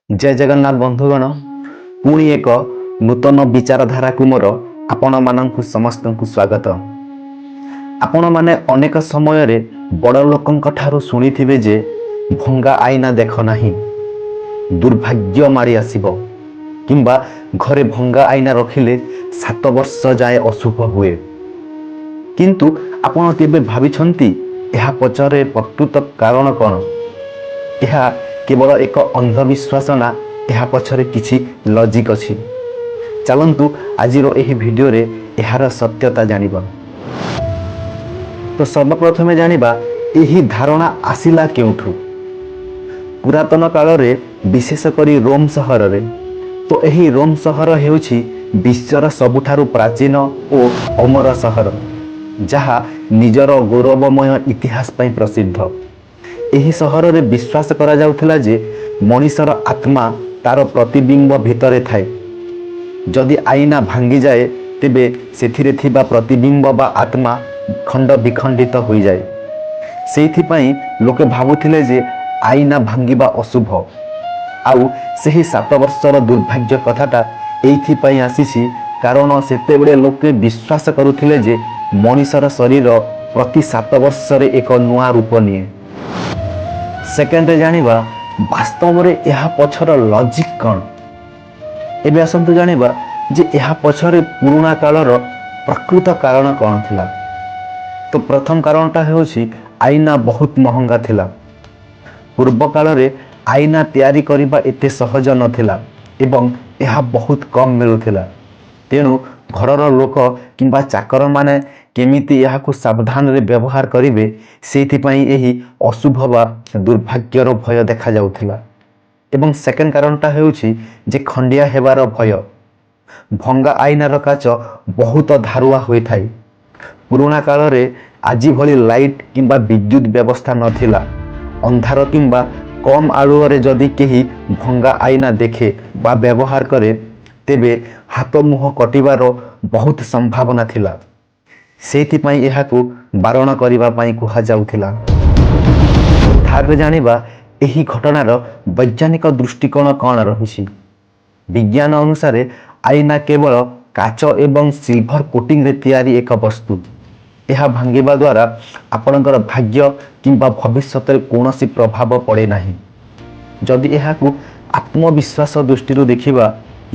ଜୟ ଜଗନ୍ନାଥ ବନ୍ଧୁଗଣ, ପୁଣି ଏକ ନୂତନ ବିଚାରଧାରାକୁ ମୋର ଆପଣମାନଙ୍କୁ ସମସ୍ତଙ୍କୁ ସ୍ୱାଗତ। ଆପଣମାନେ ଅନେକ ସମୟରେ ବଡ଼ ଲୋକଙ୍କ ଠାରୁ ଶୁଣିଥିବେ ଯେ ଭଙ୍ଗା ଆଇନା ଦେଖ ନାହିଁ, ଦୁର୍ଭାଗ୍ୟ ମାଡ଼ି ଆସିବ, କିମ୍ବା ଘରେ ଭଙ୍ଗା ଆଇନା ରଖିଲେ 7 ବର୍ଷ ଯାଏ ଅଶୁଭ ହୁଏ। କିନ୍ତୁ ଆପଣ କେବେ ଭାବିଛନ୍ତି, ଏହା ପଛରେ ପ୍ରକୃତ କାରଣ କ'ଣ? ଏହା କେବଳ ଏକ ଅନ୍ଧବିଶ୍ୱାସ ନା ଏହା ପଛରେ କିଛି ଲଜିକ୍ ଅଛି? ଚାଲନ୍ତୁ, ଆଜିର ଏହି ଭିଡ଼ିଓରେ ଏହାର ସତ୍ୟତା ଜାଣିବା। ତ ସର୍ବପ୍ରଥମେ ଜାଣିବା, ଏହି ଧାରଣା ଆସିଲା କେଉଁଠୁ? ପୁରାତନ କାଳରେ, ବିଶେଷ କରି ରୋମ୍ ସହରରେ। ତ ଏହି ରୋମ୍ ସହର ହେଉଛି ବିଶ୍ୱର ସବୁଠାରୁ ପ୍ରାଚୀନ ଓ ଅମର ସହର, ଯାହା ନିଜର ଗୌରବମୟ ଇତିହାସ ପାଇଁ ପ୍ରସିଦ୍ଧ। ଏହି ସହରରେ ବିଶ୍ୱାସ କରାଯାଉଥିଲା ଯେ ମଣିଷର ଆତ୍ମା ତାର ପ୍ରତିବିମ୍ବ ଭିତରେ ଥାଏ। ଯଦି ଆଇନା ଭାଙ୍ଗିଯାଏ, ତେବେ ସେଥିରେ ଥିବା ପ୍ରତିବିମ୍ବ ବା ଆତ୍ମା ଖଣ୍ଡ ବିଖଣ୍ଡିତ ହୋଇଯାଏ। ସେଇଥିପାଇଁ ଲୋକେ ଭାବୁଥିଲେ ଯେ ଆଇନା ଭାଙ୍ଗିବା ଅଶୁଭ। ଆଉ ସେହି 7 ବର୍ଷର ଦୁର୍ଭାଗ୍ୟ କଥାଟା ଏଇଥିପାଇଁ ଆସିଛି, କାରଣ ସେତେବେଳେ ଲୋକେ ବିଶ୍ୱାସ କରୁଥିଲେ ଯେ ମଣିଷର ଶରୀର ପ୍ରତି 7 ବର୍ଷରେ ଏକ ନୂଆ ରୂପ ନିଏ। ସେକେଣ୍ଡରେ ଜାଣିବା, ବାସ୍ତବରେ ଏହା ପଛର ଲଜିକ୍ କ'ଣ? ଏବେ ଆସନ୍ତୁ ଜାଣିବା ଯେ ଏହା ପଛରେ ପୁରୁଣା କାଳର ପ୍ରକୃତ କାରଣ କ'ଣ ଥିଲା। ତ ପ୍ରଥମ କାରଣଟା ହେଉଛି, ଆଇନା ବହୁତ ମହଙ୍ଗା ଥିଲା। ପୂର୍ବ କାଳରେ ଆଇନା ତିଆରି କରିବା ଏତେ ସହଜ ନଥିଲା ଏବଂ ଏହା ବହୁତ କମ୍ ମିଳୁଥିଲା। ତେଣୁ ଘରର ଲୋକ କିମ୍ବା ଚାକରମାନେ କେମିତି ଏହାକୁ ସାବଧାନରେ ବ୍ୟବହାର କରିବେ, ସେଇଥିପାଇଁ ଏହି ଅଶୁଭ ବା ଦୁର୍ଭାଗ୍ୟର ଭୟ ଦେଖାଯାଉଥିଲା। ଏବଂ ସେକେଣ୍ଡ କାରଣଟା ହେଉଛି ଯେ ଖଣ୍ଡିଆ ହେବାର ଭୟ। ଭଙ୍ଗା ଆଇନାର କାଚ ବହୁତ ଧାରୁଆ ହୋଇଥାଏ। ପୁରୁଣା କାଳରେ ଆଜି ଭଳି ଲାଇଟ୍ କିମ୍ବା ବିଦ୍ୟୁତ ବ୍ୟବସ୍ଥା ନଥିଲା। ଅନ୍ଧାର କିମ୍ବା କମ୍ ଆଲୁଅରେ ଯଦି କେହି ଭଙ୍ଗା ଆଇନା ଦେଖେ ବା ବ୍ୟବହାର କରେ, ତେବେ ହାତ ମୁହଁ କଟିବାର ବହୁତ ସମ୍ଭାବନା ଥିଲା। ସେଇଥିପାଇଁ ଏହାକୁ ବାରଣ କରିବା ପାଇଁ କୁହାଯାଉଥିଲା। ଥାର୍ଡରେ ଜାଣିବା, ଏହି ଘଟଣାର ବୈଜ୍ଞାନିକ ଦୃଷ୍ଟିକୋଣ କ'ଣ ରହିଛି। ବିଜ୍ଞାନ ଅନୁସାରେ ଆଇନା କେବଳ କାଚ ଏବଂ ସିଲଭର କୋଟିଂରେ ତିଆରି ଏକ ବସ୍ତୁ। ଏହା ଭାଙ୍ଗିବା ଦ୍ୱାରା ଆପଣଙ୍କର ଭାଗ୍ୟ କିମ୍ବା ଭବିଷ୍ୟତରେ କୌଣସି ପ୍ରଭାବ ପଡ଼େ ନାହିଁ। ଯଦି ଏହାକୁ ଆତ୍ମବିଶ୍ୱାସ ଦୃଷ୍ଟିରୁ ଦେଖିବା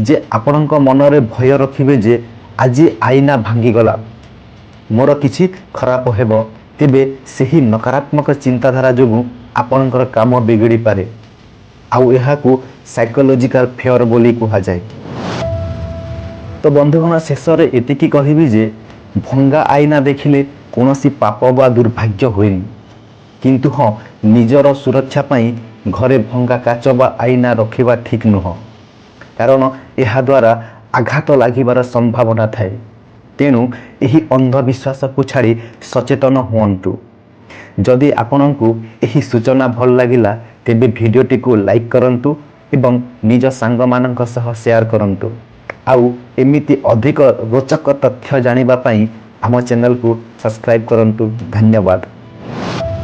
ଯେ ଆପଣଙ୍କ ମନରେ ଭୟ ରଖିବେ ଯେ ଆଜି ଆଇନା ଭାଙ୍ଗିଗଲା, ମୋର କିଛି ଖରାପ ହେବ, ତେବେ ସେହି ନକାରାତ୍ମକ ଚିନ୍ତାଧାରା ଯୋଗୁଁ ଆପଣଙ୍କର କାମ ବିଗିଡ଼ିପାରେ। ଆଉ ଏହାକୁ ସାଇକୋଲୋଜିକାଲ ଫିୟର ବୋଲି କୁହାଯାଏ। ତ ବନ୍ଧୁଗଣ, ଶେଷରେ ଏତିକି କହିବି ଯେ ଭଙ୍ଗା ଆଇନା ଦେଖିଲେ କୌଣସି ପାପ ବା ଦୁର୍ଭାଗ୍ୟ ହୁଏନି। କିନ୍ତୁ ହଁ, ନିଜର ସୁରକ୍ଷା ପାଇଁ ଘରେ ଭଙ୍ଗା କାଚ ବା ଆଇନା ରଖିବା ଠିକ୍ ନୁହଁ, କାରଣ ଏହାଦ୍ୱାରା ଆଘାତ ଲାଗିବାର ସମ୍ଭାବନା ଥାଏ। ତେଣୁ ଏହି ଅନ୍ଧବିଶ୍ୱାସକୁ ଛାଡ଼ି ସଚେତନ ହୁଅନ୍ତୁ। ଯଦି ଆପଣଙ୍କୁ ଏହି ସୂଚନା ଭଲ ଲାଗିଲା, ତେବେ ଭିଡ଼ିଓଟିକୁ ଲାଇକ୍ କରନ୍ତୁ ଏବଂ ନିଜ ସାଙ୍ଗମାନଙ୍କ ସହ ସେୟାର କରନ୍ତୁ। ଆଉ ଏମିତି ଅଧିକ ରୋଚକ ତଥ୍ୟ ଜାଣିବା ପାଇଁ ଆମ ଚ୍ୟାନେଲକୁ ସବସ୍କ୍ରାଇବ୍ କରନ୍ତୁ। ଧନ୍ୟବାଦ।